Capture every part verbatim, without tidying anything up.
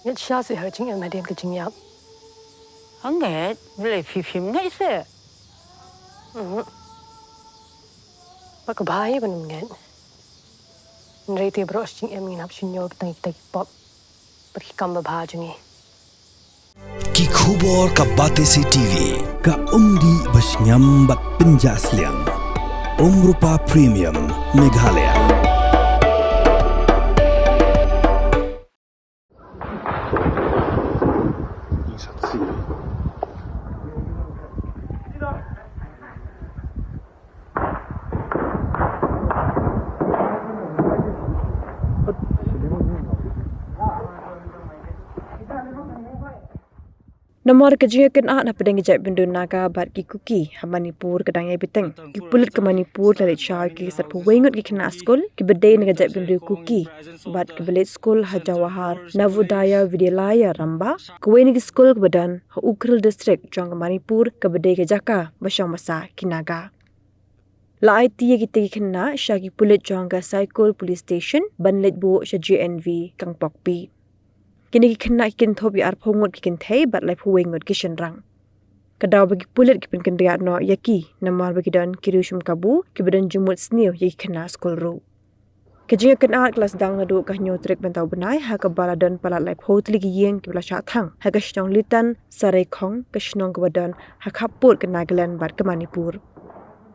Ngeit shisha seh ha ka jingim hadien ka jingïap. Hangne, balei phi phim ngeit seh? Mhm. Ba ka bha ïa ban ym ngeit. Hynrei te baroh shi jingim ngin hap shim ïa kita ki pop bad ki kam babha jong ngi. Ki khubor ka Batesi TV, ka umdih ba shngiam bad pynjah sliang. Umrupa Premium, Meghalaya. Namar ka jingïakynad hapdeng ka jaitbynriew Naga bad ki Kuki ha Manipur ka dang ïai bteng, ki pulit ka Manipur ki la leit shaw ïa ki san phew wei ngut ki khynnah skul kiba dei na ka jaitbynriew Kuki bad kiba leit skul ha Jawahar Navodaya Vidyalaya Ramba, kawei na ki skul kaba don ha Ukhrul District jong ka Manipur kaba dei ka jaka ba shong basa ki Naga. La aiti ïa kita ki khynnah sha ki pulit jong ka Saikul Police Station ban leit buh sha J N V Kangpokpi. Kine ki khynnah ki kynthup ïa arphew ngut ki kynthei bad laiphew wei ngut ki shynrang. Ka daw ba ki pulit ki pynkynriah noh ïa ki namar ba ki don ki riew shim kabu kiba don jingmut sniew ïa ki khynnah skul ruh. Ka jingïakynad ka la sdang naduh ka hynñiew tarik mynta u bnai ha kaba la don palat laiphew tylli ki ïing kiba la shah thang ha ka shnong Litan Sareikhong, ka shnong kaba don ha khappud ka Nagaland bad ka Manipur.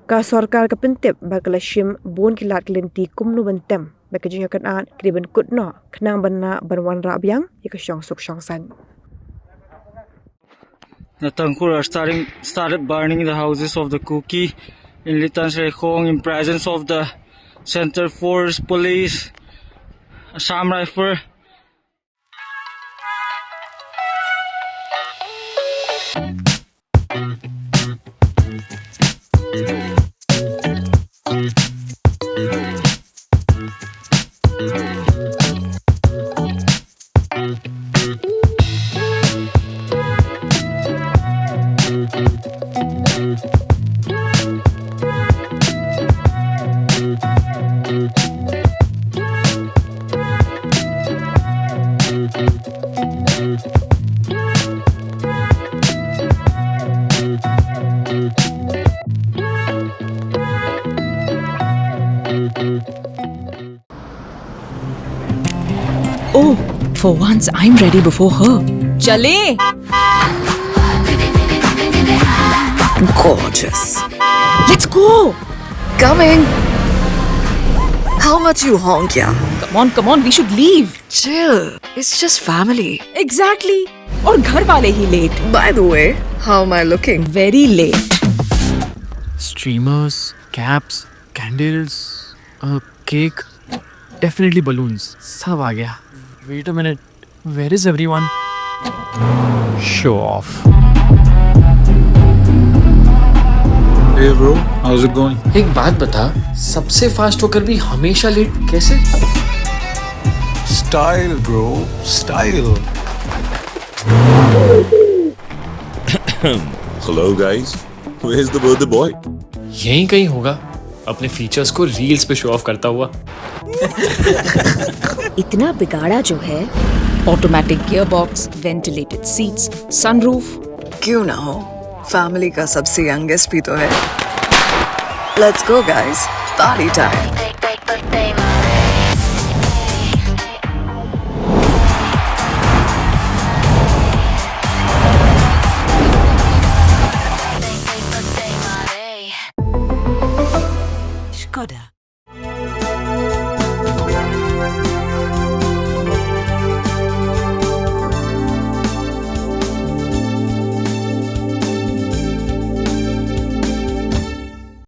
Ka sorkar ka pyntip ba ka la shim bun ki lad ki lynti kumno ban tem ba ka jingïakynad ka dei ban kut noh khnang ban lah ban wanrah biang ïa ka shongsuk shongsaiñ. The Tangkhul are starting, started burning the houses of the Kuki in Litan Sareikhong in presence of the Centre Force, Police, Assam Rifle. Oh, for once I'm ready before her. Chale! Gorgeous. Let's go! Coming! How much you honk, yeah? Come on, come on, we should leave. Chill. It's just family. Exactly. और घर वाले ही late. By the way, how am I looking? Very late. Streamers, caps, candles, a cake, definitely balloons. सब आ गया. Wait a minute. Where is everyone? Show off. Hey bro, how's it going? एक बात बता, सबसे फास्ट होकर भी हमेशा लेट कैसे? Style bro, style. Hello guys, where's the birthday boy? यहीं कहीं होगा, अपने फीचर्स को रील्स पे शो ऑफ करता हुआ. इतना बिगाड़ा जो है. Automatic gearbox, ventilated seats, sunroof. क्यों ना हो, फैमिली का सबसे यंगेस्ट भी तो है. Let's go guys, party time.